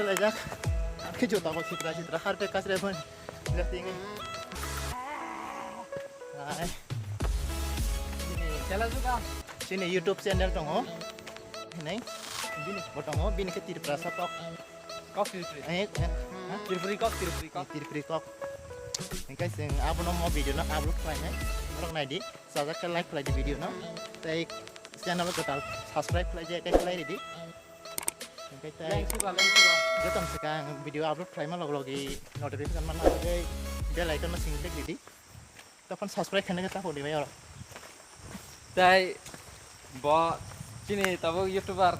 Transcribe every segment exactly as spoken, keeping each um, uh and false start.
Laijak. Ang khe jota bo sitra sitra harpe kasre phone. Jasing. Hai. Chini, chini YouTube channel tongo. Hinai. Bini bo tongo, bini khe Tiprasa kok. Kok Tiripuri. Eh, eh, ha? Tiripuri kok, Tiripuri kok. Tiripuri kok. Hingkai sing abono mo video no upload khlainai. Borok naidi. Sajak khe like khlai di video no. Tei channel o kwtal subscribe khlai di, tei khlai ridi. Hingkai tei Leng suga, leng suga. Jotom swkang video upload khlaima log logi notification manna bagwi bell icon no sing click ridi. Tokon subscribe khaina khe takhuk di bai oro. Tei bo chini tabuk YouTuber,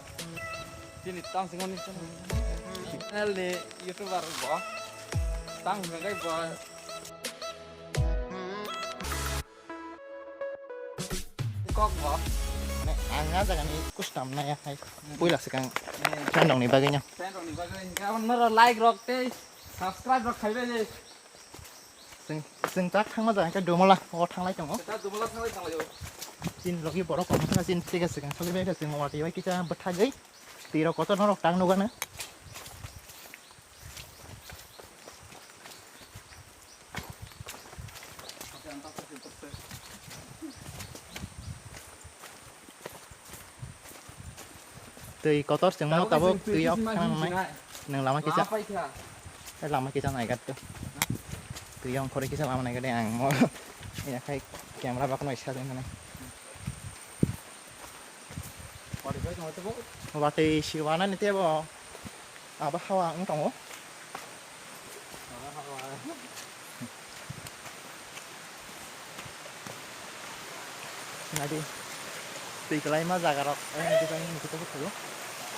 chini tang singoni channel ni YouTuber bo tang singoni bo. Kok bo. Mane ang a jaga ni kustam nai hai. Puila swkang friend rok ni bagwi no. Friend rok ni bagwi. Gabon noro like rok tei subscribe rok khaibai. Chwng, chwng tak thangma jaga khe Dumala o thanglai tongo. Kisa Dumala thanglai thanglai o. Chini logi borok komo thangna chini thik ase, chwng solibai khe chwng watwi bai kisa bwthagwi twi rok kotor norok tang nugano. Twi kotor chwngno tabuk twi yok khana nai. Nwng lama kisa. Lama kisa nai gat to. Twi yong khore kisa lama nai gade ang mo. Ya khai camera bak noi sa jeng nai. Watwi si wana ni tebo. Abo hawa wng tongo. Nadi. Twi kwlaima jaga rok. Ai, nadi bai nadi kok thalo.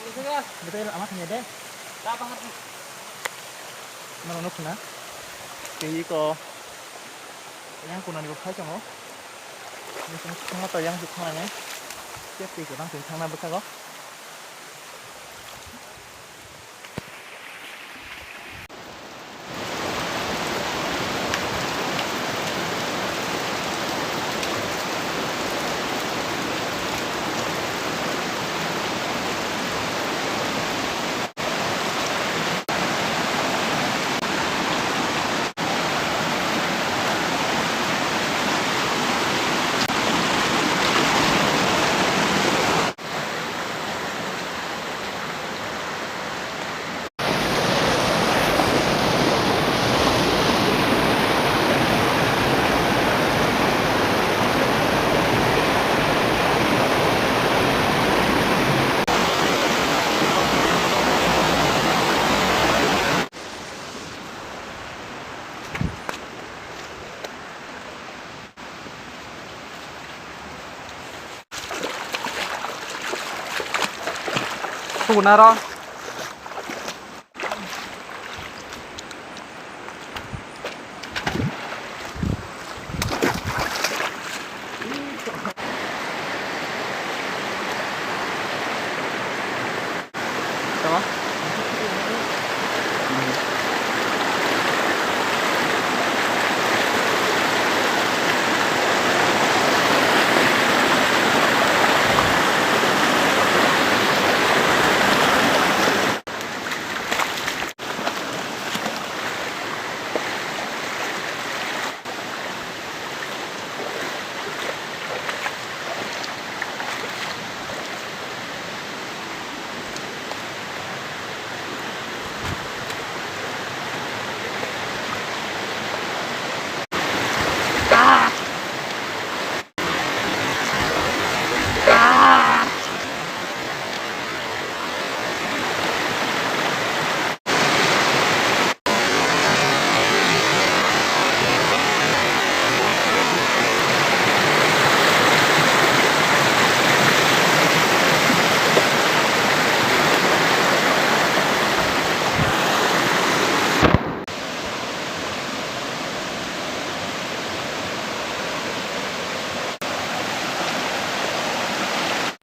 Betai ama thanya de. Mano no khna. Twi ko. Yang kunani bo phai tongo. Yang thangma to yang thangma ne. Twi ko nang thangna bwkhago. Sugunaro.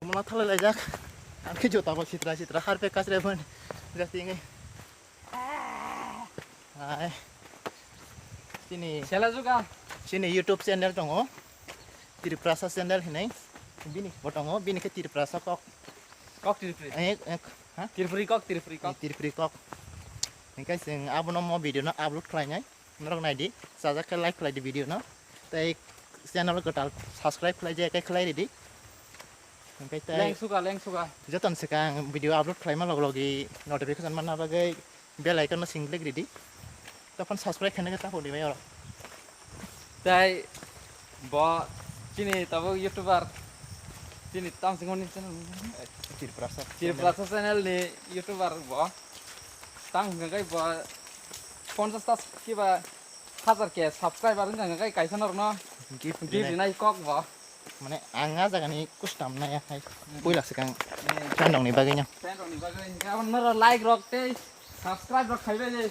Mula thalai laijak. Ang khe jota bo sitra sitra harpe kasre phone. Jasing. Hai. Chini. Sela juga. Chini YouTube channel tongo. Tiprasa channel hinai. Bini bo tongo, bini khe Tiprasa kok. Kok Tiripuri. Eh, eh, ha? Tiripuri kok, Tiripuri kok. Eh, Tiripuri kok. Hingke chwng abono mo video no upload khlainai. Norok naidi, chajak khe like khlai di video no. Tei channel kwtal subscribe khlai je, khe khlai ridi. Hingke tei leng suka, leng suka. Joton swkang video upload khlaima log logi notification manna bagwi bell icon no sing click ridi. Tei phone subscribe khaina khe takhuk di bai oro. Tei bo chini tabuk YouTuber, chini tamsingmani channel. Chirprasa. Chirprasa channel ni YouTuber bo. Tang hwnka khe bo ponchash ta kiba hajar ke subscriber wngkha hwnka khe kaisa norokno gift gift rinai. Rinai kok bo. Mane ang a jagani custom nai hai. Hmm. Puila swkang. Hmm. Fan rokni bagwi no. Fan rokni bagwi hwnka norok like rok tei subscribe rok khaibai de.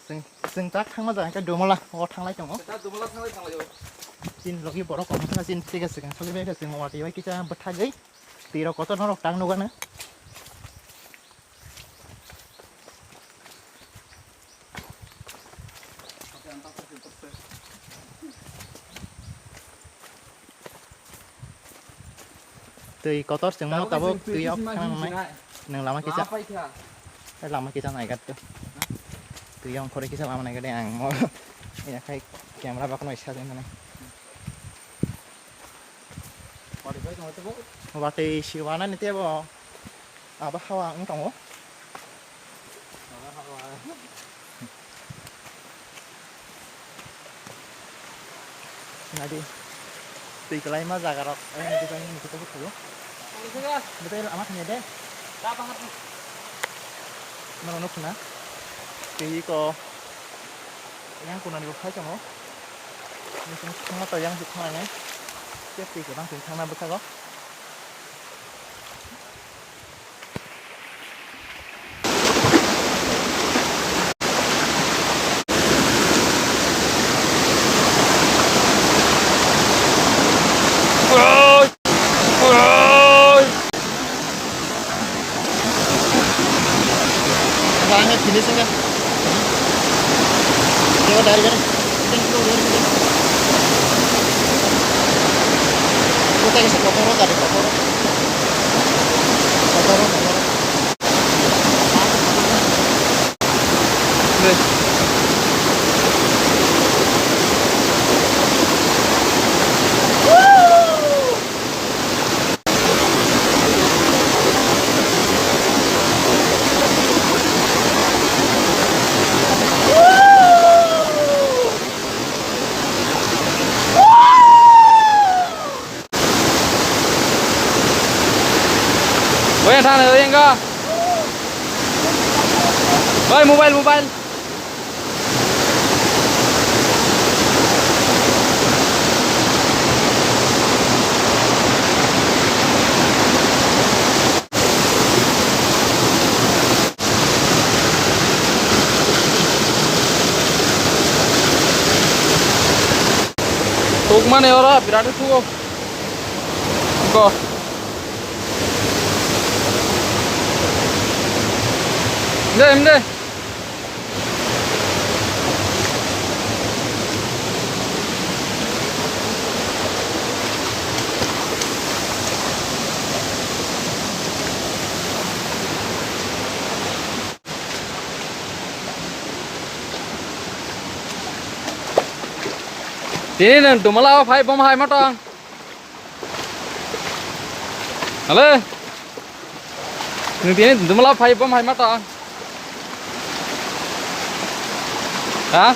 Chwng, chwng tak thangma jaga khe Dumala o thanglai tongo. Da Dumala thanglai thanglai o. Chin logi borok kok thangna chin thik ase kang sogwi bai khe chwng watwi bai kisa bwthagwi twi rok kotor norok tang nugano. Twi kotor chwngmano tabuk twi yok thang nai. Nwng lama kisa. Lama paikha. Eh, lama kisa naigat to. Twi yok khoroi kisa lama naigat ang mo. Ina khai camera bakno isa den nai. Watwi si wana ni tebo. Abo hawa wng tongo. Nadi. Twi kwlaima jaga rok. Ayang twi kwlaima ni kutu kutu. Betul ama thanya de. Mana nuk na. Twi ko. Yang kuna ni phai tongo. Ni sing thangna to yang thangna ni. Twi kwbang thangna bwkhago. Finishing ka. Coba dari kan. Kita kisah kotor tadi kotor. Kotor kotor. Oya thana oya enga. Oi mobile mobile. Tukmani oro birat tugo. Ko. Inde, inde. Tini nwng Dumala o phai bom hai ma tong? Hale? Nwng tini Dumala phai bom hai ma tong? Ha?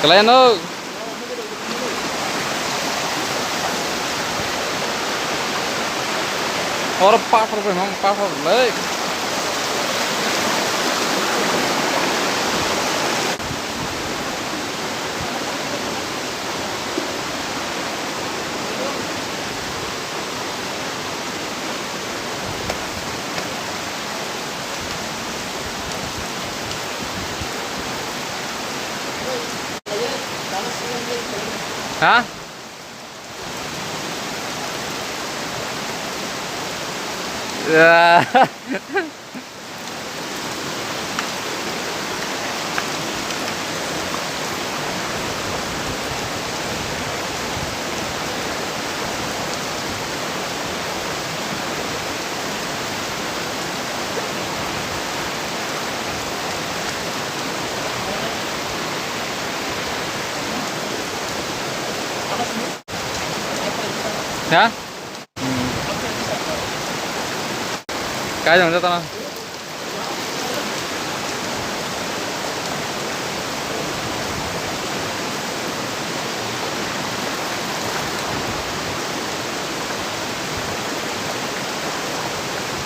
Kalai no. Oro pathor bai mang pathor le. Ha? Ya. Ha? Kai jang jatana.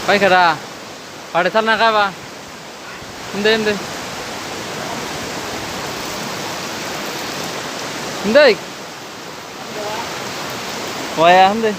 Pai kada. Pada sana kai ba. Hindi, hindi. Hindi. Waya, hindi.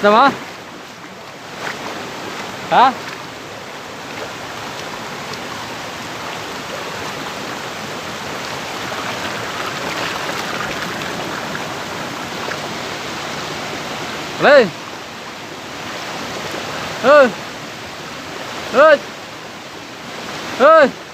Sama? Ha? Hei! Hei! Hei! Hei!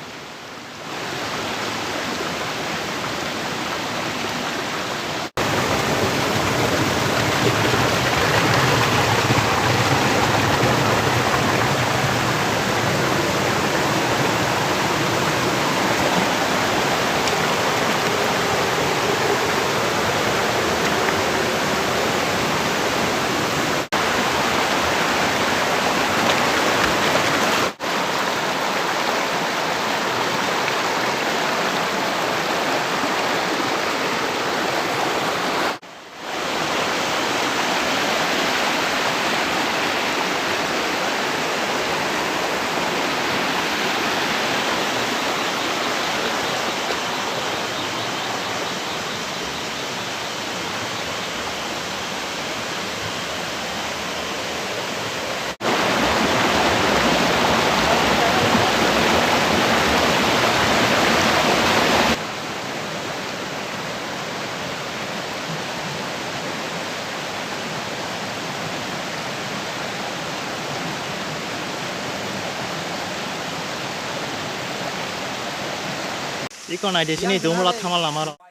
Iko naidi sini dumula thamal lama rok.